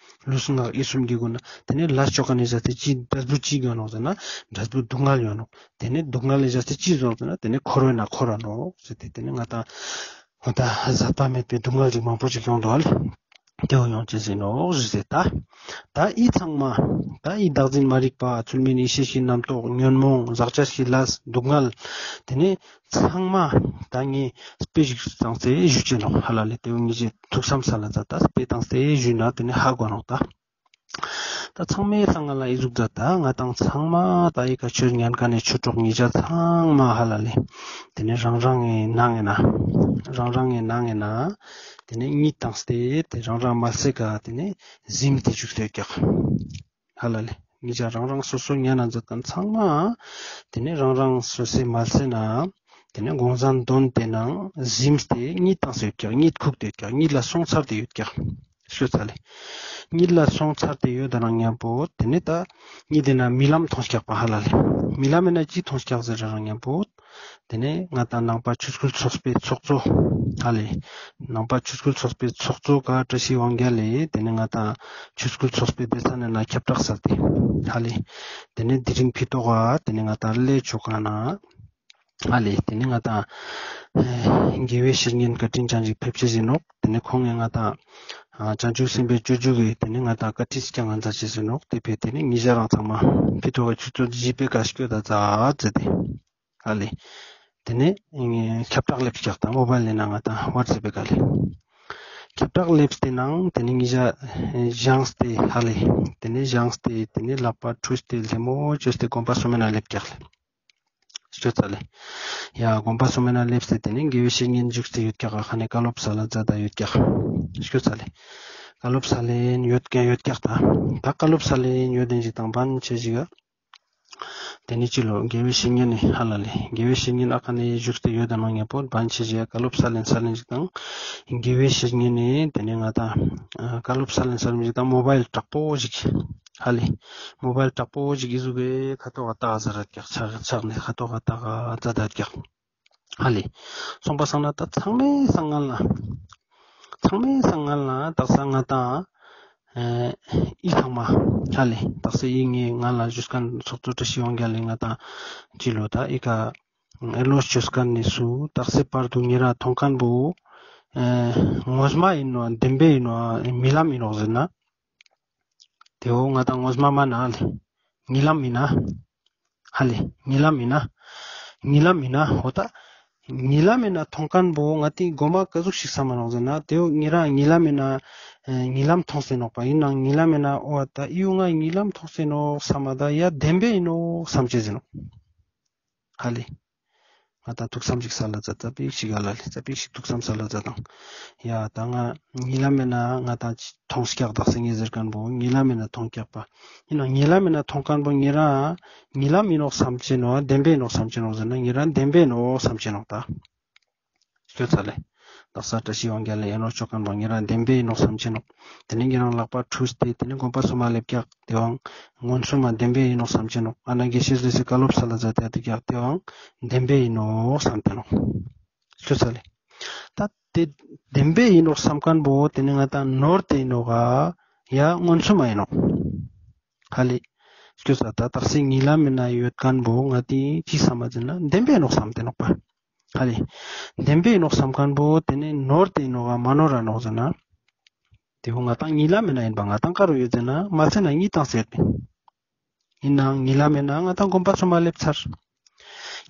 ལུས་ངག་ཡིད་གསུམ་གྱི་སྒོ་ནས་དེ་ནི་ལས་ཅོ་མཁན་ནི་བྱས་ཏེ་ཅི་འབྲས་བུ་ཅི་ཡོང་ནོག་ཟེར་ན་འབྲས་བུ་སྡུག་བསྔལ་ཡོང་ནོག་དེ་ནི་སྡུག་བསྔལ་ལས་བྱས་ཏེ་ཅི་ཡོང་ཟེར་ན་དེ་ནི་འཁོར་བའི་ནང་འཁོར་ར་ནོག་ཟེར་ཏེ་དེ་ནི་ང་དང་འོ་ད་ཟད་པ་མེད་པའི་སྡུག་བསྔལ་རིགས་མང་པོ་ཅིག་ཡོང་དོ་ཨ་ལེ། དེ་བོ་ཡོང་ཅེས་ཡིན་ནོག་ཞུས་ཏེ་ད། ད་ཨི་ཚང་མ་ད་ཨི་བདག་འཛིན་མ་རིག་པ་ཚུལ་མིན་ཡིད་ཤེས་ཀྱི་རྣམ་རྟོག་ཉོན་མོངས་ཟག་བཅས་ཀྱི་ལས་སྡུག་བསྔལ་དེ་ནི་ཚང་མ་ད་ངས་དཔེ་ཞིག་བཏང་སྟེ་ཞུ་ཅེས་ནོག་ཧ་ལ་ལེ། དེ་བོ་ངས་ཅི་ཐུགས་བསམ་ས་ལ་ད་ད་དཔེ་བཏང་སྟེ་ཞུས་ན་དེ་ནི་ཧ་གོ་ནོག་ད། ད་ཚང་མའི་སང་ང་ལ་ཨི་ཟུག་ད་ད་ང་དང་ཚང་མ་ད་ཨི་ཀ་ཆོས་ཉན་ཁན་ནི་ཆོས་གྲོགས་ཉེ་ཆ་ཚང་མ་ཧ་ལ་ལེ། དེ་ནས་རང་རང་གི་ནང་ཡིན་ན། རང་རང་གི་ནང་ཡིན་ན། དེ་ནས་གཉིད་བཏང་སྟེ་དེ་རང་རང་མལ་སའི་ཀ་དེ་ནས་གཟིམས་ཏེ་བཞུགས་ཏེ་ཡོད་ཀྱག་ཧ་ལ་ལེ། ཉེ་ཆ་རང་རང་སོ་སོ་ཉན་ན་མཛད་ཁན་ཚང་མ། དེ་ནས་རང་རང་སོ་སོའི་མལ་སའི་ནང་། དེ་ནས་དགོང་ཟན་དོན་ཏེ་ནང་གཟིམས་ཏེ་གཉིད་བཏང་སྟེ་ཡོད་ཀྱག་གཉིད་ཁུག་སྟེ་ཡོད་ཀྱག་གཉིད་ལ་སོང་ཚར་ཏེ་ཡོད་ཀྱག་ཤོད་ཚ་ལེ། གཉིད་ལ་སོང་ཚར་ཏེ་ཡོད་ད་རང་མཉམ་པོ་དེ་ནས་ད་གཉིད་དེ་ན་རྨི་ལམ་མཐོང་ཀྱག་པ་ཧ་ལ་ལེ། རྨི་ལམ་ཡིན་ན་ཅི་མཐོང་ཀྱག་ཟེར་རང་མཉམ་པོ། དེ་ནས་ང་དང་ནང་པ་ཆོས་སྐུལ་ཚོགས་པའི་ཚོགས་གཙོ། ཧ་ལེ། ནང་པ་ཆོས་སྐུལ་ཚོགས་པའི་ཚོགས་གཙོ་ག་བཀྲ་ཤིས་དབང་རྒྱལ་ལེ་དེ་ནས་ང་དང་ཆོས་སྐུལ་ཚོགས་པའི་སྡེ་ཚན་ནང་ཁྱབ་བསྒྲགས་སལ་ཏེ། ཧ་ལེ། དེ་ནས་དེ་རིང་ཕི་ཏོག་ག་དེ་ནས་ང་དང་ལེ་ཆོ་ག་ན། ཧ་ལེ། དེ་ནས་ང་དང་ཨེ་དགེ་བའི་བཤེས་གཉེན་བཀའ་དྲིན་ཅན་ཞིག་ཕེབས་ཤེས་ཡིན་ནོག་དེ་ནས་ཁོང་ངི་ང་དང་ཨ་བྱང་ཆུབ་སེམས་དཔའི་སྤྱོད་འཇུག་གི་དེ་ནས་ང་དང་བཀའ་དྲིན་ཅན་ང་མཛད་ཤེས་ཡིན་ནོག་དེ་ཕི་དེ་ནས་ཉེ་ཆ་རང་ཚང་མ་ཕི་ཏོག་ག་ཆུ་ཚོད་བཞི་པའི་ཀ་སྐྱོད་ད་ཛ་ཛ་དེ། ཧ་ལེ། དེ་ནས་ཨེ་ཁྱབ་བསྒྲགས་ལེབས་ཀྱག་དང་མོ་བཱའིལ་ནང་ང་དང་ཝ་ཊི་སེབ་པའི་ཀ་ལེ། ཁྱབ་བསྒྲགས་ལེབས་ཏེ་ནང་དེ་ནས་ཉེ་ཆ་ཨེ་བཞེངས་ཏེ་ཧ་ལེ། དེ་ནས་བཞེངས་ཏེ་དེ་ནས་ལག་པ་ཁྲུས་ཏེ་ལྷེ་མོ་བཅོས་ཏེ་དགོན་པ་སོ་མའི་ནང་ལེབས་ཀྱག་ལེ། ཤོད་ཚ་ལེ། ཡ་དགོན་པ་སོ་མའི་ནང་ལེབས་ཏེ་དེ་ནས་དགེ་བའི་བཤེས་གཉེན་བཞུགས་ཏེ་ཡོད་ཀྱག་ག་ཁ་ནས་བཀའ་སློབ་སལ་ལ་མཛད་ད་ཡོད་ཀྱག་ཤོད་ཚ་ལེ། བཀའ་སློབ་སལ་ལེན་ཡོད་ཀྱག་ཡོད་ཀྱག་ད། ད་བཀའ་སློབ་སལ་ལེན་ཡོད་དེ་ཞིག་དང་བན་ཆེ་ཞིག་ག་དེ་ནས་ཅི་ལོ་དགེ་བའི་བཤེས་གཉེན་ནི་ཧ་ལ་ལེ། དགེ་བའི་བཤེས་གཉེན་ཨ་ཁ་ནས་བཞུགས་ཏེ་ཡོད་ད་ནང་ངེ་པོ་བན་ཆེ་ཞིག་ག་བཀའ་སློབ་སལ་ལེན་སལ་ལེན་ཞིག་དང་། དགེ་བའི་བཤེས་གཉེན་ནི་དེ་ནས་ང་དང་ཨ་བཀའ་སློབ་སལ་ལེན་སལ་ལེན་ཞིག་དང་མོ་བཱའིལ་དྲག་པོ་ཞིག་ཧ་ལེ། མོ་བཱའིལ་དྲག་པོ་ཞིག་གི་ཟུག་གི་ཁ་ཐོག་ག་ཏག་ཟ་ར་ཀྱག་ཆག་ཆག་ནས་ཁ་ཐོག་ག་ཏག་ཟ་ད་ཀྱག་ཧ་ལེ། སོང་པ་སང་ན་ད་ཚང་མའི་སང་ང་ལ། ཚང་མའི་སང་ང་ལ་དག་ས་ང་དང་ཨེ་ཨི་ཚང་མ་ཧ་ལེ། དག་ས་ཨི་ངའི་ང་ལ་ཞུས་ཁན་ཚོགས་གཙོ་བཀྲ་ཤིས་དབང་རྒྱལ་ལེ་ང་དང་ཅི་ལོ་ད་ཨི་ཀ་ཨེ་ལོ་ཞུས་ཁན་ནི་སུ་དག་ས་བར་དུ་ཉེ་རང་མཐོང་ཁན་བོ་ཨེ་ངོ་མ་ཡིན་ནོ་བདེན་པའི་ཡིན་ནོ་རྨི་ལམ་ཡིན་ནོག་ཟེར་ན། དེ་བོ་ང་དང་ངོ་མ་མ་ན་ལེ། ཉི་ལམ་མི་ན། ཧ་ལེ། ཉི་ལམ་མི་ན། ཉི་ལམ་མི་ན་འོ་ད། ཉི་ལམ་མི་ན་མཐོང་ཁན་བོ་ང་དེ་གོ་མ་ཀ་ཟུག་ཞིག་བསམ་མ་ནོག་ཟེར་ན་དེ་བོ་ཉེ་རང་ཉི་ལམ་མི་ན། ཉི་ལམ་མཐོང་སྟེ་ནོག་པ་ཡིན་ནང་ཉི་ལམ་མི་ན་འོ་ད་ཨི་བོ་ང་ཉི་ལམ་མཐོང་སྟེ་ནོག་བསམ་མ་ད་ཡ་བདེན་པའི་ཡིན་ནོག་བསམ་ཅེས་ཟེར་ནོག་ཧ་ལེ། ང་དང་ཐུགས་བསམ་ཞིག་སལ་ལ་ཛད་ཙ་པིག་ཞིག་ཧ་ལ་ལེ་ཙ་པིག་ཞིག་ཐུགས་བསམ་སལ་ལ་ཛད་དང་། ཡ་ད་ང་ཉི་ལམ་མི་ན་ང་དང་མཐོང་ཀྱག་དག་ས་ངས་ཟེར་ཁན་བོ་ཉི་ལམ་མི་ན་མཐོང་ཀྱག་པ། ཡིན་ནང་ཉི་ལམ་མི་ན་མཐོང་ཁན་བོ་ཉེ་རང་ཉི་ལམ་ཡིན་ནོག་བསམ་ཅེས་ནོག་བདེན་པའི་ཡིན་ནོག་བསམ་ཅེས་ནོག་ཟེར་ན་ཉེ་རང་བདེན་པའི་ཡིན་ནོག་བསམ་ཅེས་ནོག་ད། སྐྱོ་ཚ་ལེ། དག་ས་བཀྲ་ཤིས་དབང་རྒྱལ་ལེ་ཨེ་ནོ་ཆོ་ཁན་བོ་ཉེ་རང་བདེན་པའི་ཡིན་ནོག་བསམ་ཅེས་ནོག་དེ་ནས་ཉེ་རང་ལག་པ་ཁྲུས་ཏེ་དེ་ནས་དགོན་པ་སོ་མ་ལེབས་ཀྱག་དེ་བོའང་མངོན་སུམ་མ་བདེན་པའི་ཡིན་ནོག་བསམ་ཅེས་ནོག་ཨ་ན་དགེ་བཤེས་ལེ་སི་བཀའ་སློབ་སལ་ལ་ཛད་དེ་ཀྱག་དེ་བོའང་བདེན་པའི་ཡིན་ནོག་བསམ་ཏེ་ནོག་སྐྱོ་ཚ་ལེ། ད་དེ་བདེན་པའི་ཡིན་ནོག་བསམ་ཁན་བོ་དེ་ནས་ང་དང་ནོར་ཏེ་ཡིན་ནོག་ག་ཡ་མངོན་སུམ་མ་ཡིན་ནོག་ཧ་ལེ། སྐྱོ་ཚ་ད་དག་ས་ཉི་ལམ་མི་ན་ཡོད་ཁན་བོ་ང་དེ་ཅི་བསམ་མ་ཟེར་ན་བདེན་པའི་ཡིན་ནོག་བསམ་ཏེ་ནོག་པ། ཧ་ལེ། བདེན་པའི་ཡིན་ནོག་བསམ་ཁན་བོ་དེ་ནས་ནོར་ཏེ་ཡིན་ནོག་ག་མ་ནོར་ར་ནོག་ཟེར་ན། དེ་བོ་ང་དང་ཉི་ལམ་མི་ན་ཡིན་པ་ང་དང་ཀ་རུ་ཡོད་ཟེར་ན་མལ་སའི་ནང་གཉིད་བཏང་སྟེ་ཡོད་པིན། ཡིན་ནང་ཉི་ལམ་མི་ན་ང་དང་དགོན་པ་སོ་མ་ལེབས་ཚར།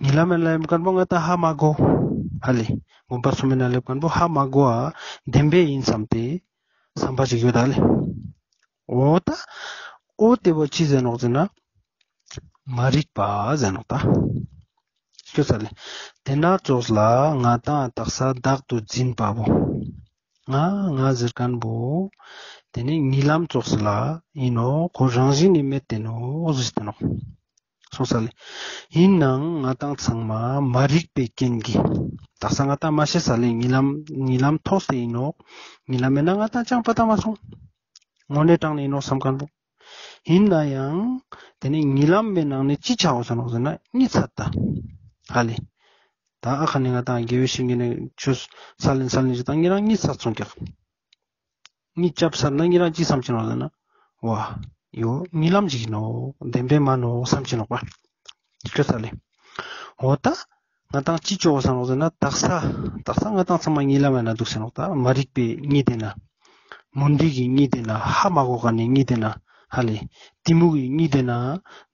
ཉི་ལམ་མི་ན་ལེབས་ཁན་བོ་ང་དང་ཧ་མ་གོ། ཧ་ལེ། དགོན་པ་སོ་མའི་ནང་ལེབས་ཁན་བོ་ཧ་མ་གོ་ཨ་བདེན་པའི་ཡིན་བསམ་སྟེ་བསམ་པ་ཞིག་ཡོད་ད་ལེ། འོ་ད། འོ་དེ་བོ་ཅི་ཟེར་ནོག་ཟེར་ན། མ་རིག་པ་ཟེར་ནོག་ད། སྐྱོ་ཚ་ལེ། དེ་ན་ཙོགས་ལ་ང་དང་དག་ས་བདག་ཏུ་འཛིན་པ་བོ། ང་ང་ཟེར་ཁན་བོ། དེ་ནས་ཉི་ལམ་ཙོགས་ལ་ཡིན་ནོག་ཁོ་རང་བཞིན་ནི་མེད་དེ་ནོག་ཟེར་ཏེ་ནོག་སོང་ས་ལེ། ཡིན་ནང་ང་དང་ཚང་མ་མ་རིག་པའི་རྐྱེན་གྱིས། དག་ས་ང་དང་མ་ཤེས་ས་ལེ་ཉི་ལམ་ཉི་ལམ་མཐོང་སྟེ་ཡིན་ནོག་ཉི་ལམ་མེད་ན་ང་དང་ཅང་པ་ཏ་མ་སོང་། དངོས་གནས་དྲང་ནས་ཡིན་ནོག་བསམ་ཁན་བོ། ཡིན་ན་ཡང་། དེ་ནས་ཉི་ལམ་མི་ནང་ནས་ཅི་ཆའོ་ཟེར་ནོག་ཟེར་ན་གཉིད་ཚད་ད། ཧ་ལེ། ད་ཨ་ཁ་ནས་ང་དང་དགེ་བའི་བཤེས་གཉེན་ནས་ཆོས་སལ་ལེན་སལ་ལེན་ཞིག་དང་ཉེ་རང་གཉིད་ཚད་སོང་ཀྱག་གཉིད་རྒྱབ་ཚར་ན་ཉེ་རང་ཅི་བསམ་ཅེས་ནོག་ཟེར་ན། ཝ། ཡོ་ཉི་ལམ་ཞིག་ཡིན་ནོག་བདེན་པའི་མ་ནོག་བསམ་ཅེས་ནོག་པ། སྐྱོ་ཚ་ལེ། འོ་ད། ང་དང་ཅི་ཆའོ་ཟེར་ནོག་ཟེར་ན་དག་ས། དག་ས་ང་དང་ཚང་མ་ཉི་ལམ་མི་ན་དུག་སེ་ནོག་ད་མ་རིག་པའི་གཉིད་དེ་ན། མུན་དིག་གི་གཉིད་དེ་ན་ཧ་མ་གོ་ཁན་ནི་གཉིད་དེ་ན་ཧ་ལེ། གཏི་མུག་གི་གཉིད་དེ་ན་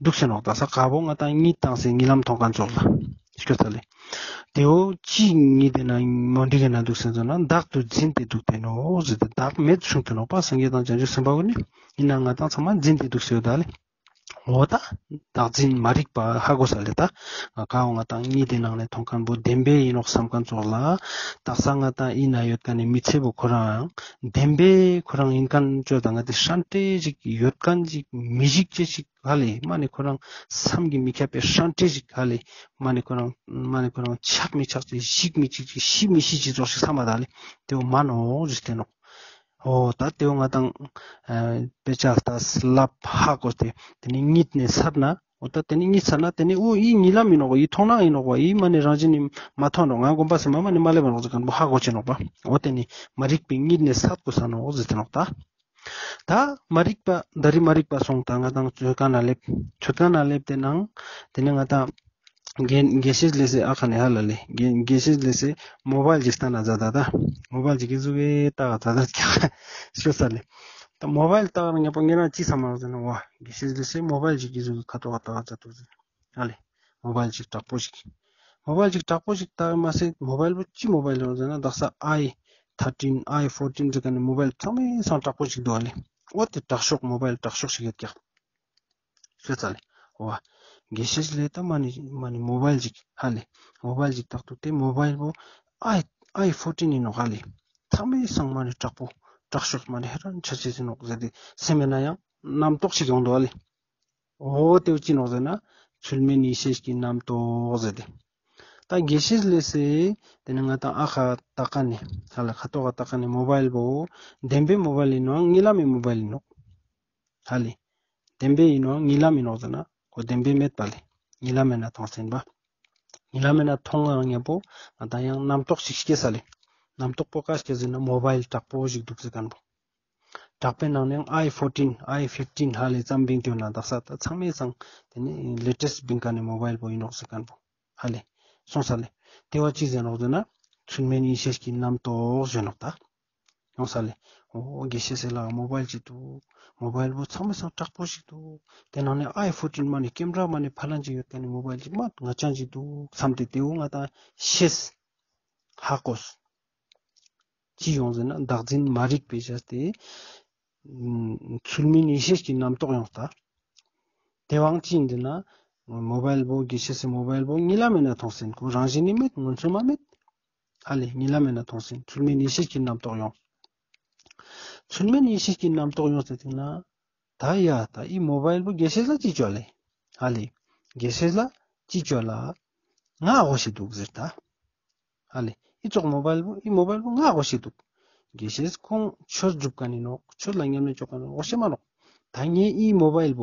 དུག་སེ་ནོག་དག་ས་ཀ་བོ་ང་དང་གཉིད་བཏང་སེ་ཉི་ལམ་མཐོང་ཁན་ཙོགས་ལ། སྐྱོ་ཚ་ལེ། ཏེ་བོ་ཅི་ཉིད་དེ་ན་མོ་འདི་ག་ན་དུག་ཟེར་ན་བདག་ཏུ་འཛིན་ཏེ་དུག་ཏེ་ནོག་ཟེར་ཏེ། བདག་མེད་གསུངས་ཏེ་ནོག་པ། སངས་རྒྱས་དང་བྱང་ཆུབ་སེམས་དཔའ་གུན་ནི་ཨིན་ན་ང་དང་ཚང་མ་འཛིན་ཏེ་དུག་ཟེར་ད་ལེ། འོ་ད་བདག་འཛིན་མ་རིག་པ་ཧ་གོ་ས་ལེ། ད་ང་ག་བོ་ང་དང་གཉིད་དེ་ནང་ནེ་ཐོང་ཁན་བོ་བདེན་པའི་ཨིན་ནོག་སམ་ཁན་ཙོགས་ལ། དག་ས་ང་དང་ཨིན་ན་ཡོད་ཁན་ནི་མི་ཚེ་བོ་ཁོ་རང་བདེན་པའི་ཁོ་རང་ཨིན་ཁན་ཅོ་ད་ང་དེ་ཧྲན་ཏེ་ཞིག་ཡོད་ཁན་ཞིག་མི་ཞིག་ཅེས་ཞིག་ཧ་ལེ། མ་ནེ་ཁོ་རང་སམ་གྱིས་མི་ཁྱབ་པའི་ཧྲན་ཏེ་ཞིག་ཧ་ལེ། མ་ནེ་ཁོ་རང་མ་ནེ་ཁོ་རང་ཆགས་མི་ཆགས་ཅེས་ཞིག་མི་ཞིག་ཅེས་ཤི་མི་ཤི་ཅེས་ཙོགས་ཤིག་སམ་མ་ད་ལེ། ཏེ་བོ་མ་ནོག་ཟེར་ཏེ་ནོག། འོ་ད་ཏེ་བོ་ང་དང་ཨ་དཔེ་ཆ་ལྟ་ལབ་ཧ་གོ་སྟེ་ཏེ་ནེ་གཉིད་ནེ་སད་ན། འོ་ད་ཏེ་ནེ་གཉིད་སད་ན་ཏེ་ནེ་འོ་ཨི་གཉིད་ལམ་ཨིན་ནོག་པ། ཨི་མཐོང་སྣང་ཨིན་ནོག་པ། ཨི་མ་ནེ་རང་བཞིན་ནི་མ་མཐོང་ནོག། ང་དགོན་པ་སེ་མ་མ་ནེ་མ་ལེབ་བ་ནོག་ཟེར་ཁན་བོ་ཧ་གོ་ཅེ་ནོག་པ། འོ་ཏེ་ནེ་མ་རིག་པའི་གཉིད་ནེ་སད་གོས་ས་ནོག་ཟེར་ཏེ་ནོག་ད། ད་མ་རིག་པ་ད་རིས་མ་རིག་པ་སོང་། ད་ང་དང་ཆོས་ཁང་ན་ལེབ། ཆོས་ཁང་ན་ལེབ་ཏེ་ནང་ཏེ་ནེ་ང་དང་དགེ་དགེ་བཤེས་ལེ་སེ་ཨ་ཁ་ནེ་ཧ་ལ་ལེ། དགེ་དགེ་བཤེས་ལེ་སེ་མོ་བཱའིལ་ཅིག་ལྟ་ན་ཛད་ད། ད་མོ་བཱའིལ་ཅིག་གི་ཟུག་གི་ལྟ་ག་ཛད་ད་ཀྱག་ཤོད་ས་ལེ། ད་མོ་བཱའིལ་ལྟ་ག་ཉེ་པོ་ངེ་རང་ཅི་སམ་མ་ནོག་ཟེར་ན། ཝ་དགེ་བཤེས་ལེ་སེ་མོ་བཱའིལ་ཅིག་གི་ཟུག་གི་ཁ་ཐོག་ག་ལྟ་ག་ཛད་དུག་ཟེར། ཧ་ལེ། མོ་བཱའིལ་ཅིག་དྲག་པོ་ཞིག། མོ་བཱའིལ་ཅིག་དྲག་པོ་ཞིག་ལྟ་མ་ཟད་མོ་བཱའིལ་བོ་ཅི་མོ་བཱའིལ་ཡོང་ཟེར་ན་དག་ས་ཨའི་ཐར་ཊིན་ཨའི་ཕོར་ཊིན་ཟེར་ཁན་ནི་མོ་བཱའིལ་ཚང་མའི་སང་དྲག་པོ་ཞིག་དུག་ཧ་ལེ། འོ་ཏེ་དྲག་ཤོས་མོ་བཱའིལ་དྲག་ཤོས་ཤིག་ཡོད་ཀྱག། ཤོད་ས་ལེ། འོ་དགེ་བཤེས་ལེ་ད་མ་ནེ་མ་ནེ་མོ་བཱའིལ་ཅིག་ཧ་ལེ། མོ་བཱའིལ་ཅིག་ལྟ་དུག་ཏེ་མོ་བཱའིལ་བོ་ཨའི་ཨའི་ཕོར་ཊིན་ཨིན་ནོག་ཧ་ལེ། ཚང་མའི་སང་མ་ནེ་དྲག་པོ་དྲག་ཤོས་མ་ནེ་ཧེ་རན་ཆ་ཅེས་ཨིན་ནོག་ཟེར་ཏེ་སེམས་མེད་ན་ཡང་རྣམ་རྟོག་ཞིག་ཡོང་དུག་ཧ་ལེ། འོ་ཏེ་བོ་ཅི་ནོག་ཟེར་ན་ཚུལ་མིན་ཡིད་ཤེས་ཀྱི་རྣམ་རྟོག་ཟེར་ཏེ། ད་དགེ་བཤེས་ལེ་སེ་ཏེ་ནེ་ང་དང་ཨ་ཁ་ལྟ་ཁན་ནི་ཧ་ལ་ཁ་ཐོག་ག་ལྟ་ཁན་ནི་མོ་བཱའིལ་བོ་བདེན་པའི་མོ་བཱའིལ་ཨིན་ནོག་གཉིད་ལམ་མི་མོ་བཱའིལ་ཨིན་ནོག་ཧ་ལེ། བདེན་པའི་ཨིན་ནོག་གཉིད་ལམ་ཨིན་ནོག་ཟེར་ན་ཁོ་བདེན་པའི་མེད་པ་ལེ། གཉིད་ལམ་མེད་ན་ཐོང་སེན་པ། གཉིད་ལམ་མེད་ན་ཐོང་ང་ཉེ་པོ་ང་དང་ཡང་རྣམ་རྟོག་ཞིག་སྐྱེ་ས་ལེ། རྣམ་རྟོག་པོ་ཀ་སྐྱེ་ཟེར་ན་མོ་བཱའིལ་དྲག་པོ་ཞིག་དུག་ཟེར་ཁན་བོ། དྲག་པོའི་ནང་ནེ་ཨའི་ཕོར་ཊིན་ཨའི་ཕིབ་ཊིན་ཧ་ལེ་ཙམ་བིང་ཏེ་ཡོད་ན་དག་ས་ད་ཚང་མའི་སང་ཏེ་ནེ་ལེ་ཊེསྚ་བིང་ཁན་ནི་མོ་བཱའིལ་བོ་ཨིན་ནོག་ཟེར་ཁན་བོ་ཧ་ལེ། སོང་ས་ལེ། ཏེ་བོ་ཅི་ཟེར་ནོག་ཟེར་ན་ཚུལ་མིན་ཡིད་ཤེས་ཀྱི་རྣམ་རྟོག་ཟེར་ནོག་ད། ཡོང་ས་ལེ། འོ་དགེ་བཤེས་སེ་ལ་མོ་བཱའིལ་ཅིག་དུག། མོ་བཱའིལ་བོ་ཚང་མའི་སང་དྲག་པོ་ཞིག་དུག། ཏེ་ནང་ནེ་ཨའི་ཕོར་ཊིན་མ་ནེ་ཀེམ་ར་མ་ནེ་ཕ་ལན་ཅིག་ཡོད་ཁན་ནི་མོ་བཱའིལ་ཅིག་མ་ང་ཅན་ཅིག་དུག་སམ་སྟེ་ཏེ་བོ་ང་དང་ཤེས་ཧ་གོ་སོང་། ཅི་ཡོང་ཟེར་ན་བདག་འཛིན་མ་རིག་པའི་བྱས་ཏེ་ཚུལ་མིན་ཡིད་ཤེས་ཀྱི་རྣམ་རྟོག་ཡོང་ས། ཏེ་བོའང་ཅི་ཨིན་ཟེར་ན་མོ་བཱའིལ་བོ་དགེ་བཤེས་སེ་མོ་བཱའིལ་བོ་གཉིད་ལམ་མེད་ན་ཐོང་སེན། ཁོ་རང་བཞིན་ནི་མེད། མངོན་སུམ་མ་མེད། ཧ་ལེ་གཉིད་ལམ་མེད་ན་ཐོང་སེན། ཚུལ་མིན་ཡིད་ཤེས་ཀྱི་རྣམ་རྟོག་ཡོང་། ཚུལ་མིན་ཡིད་ཤེས་ཀྱི་རྣམ་རྟོག་ཡོང་ཟེར་ཏེ་ན། ད་ཡ་ད་ཨི་མོ་བཱའིལ་བོ་དགེ་བཤེས་ལ་ཅི་ཅོ་ལེ། ཧ་ལེ། དགེ་བཤེས་ལ་ཅི་ཅོ་ལ། ང་ཨ་གོ་ཤེས་དུག་ཟེར་ད། ཧ་ལེ། ཨི་ཙོགས་མོ་བཱའིལ་བོ་ཨི་མོ་བཱའིལ་བོ་ང་ཨ་གོ་ཤེས་དུག། དགེ་བཤེས་ཁོང་ཆོས་སྒྲུབ་ཁན་ཨིན་ནོག། ཆོས་ལ་ཉམས་ལེན་ཅོ་ཁན་ཨིན་ནོག། ཨོ་ཤེས་མ་ནོག། ད་ངའི་ཨི་མོ་བཱའིལ་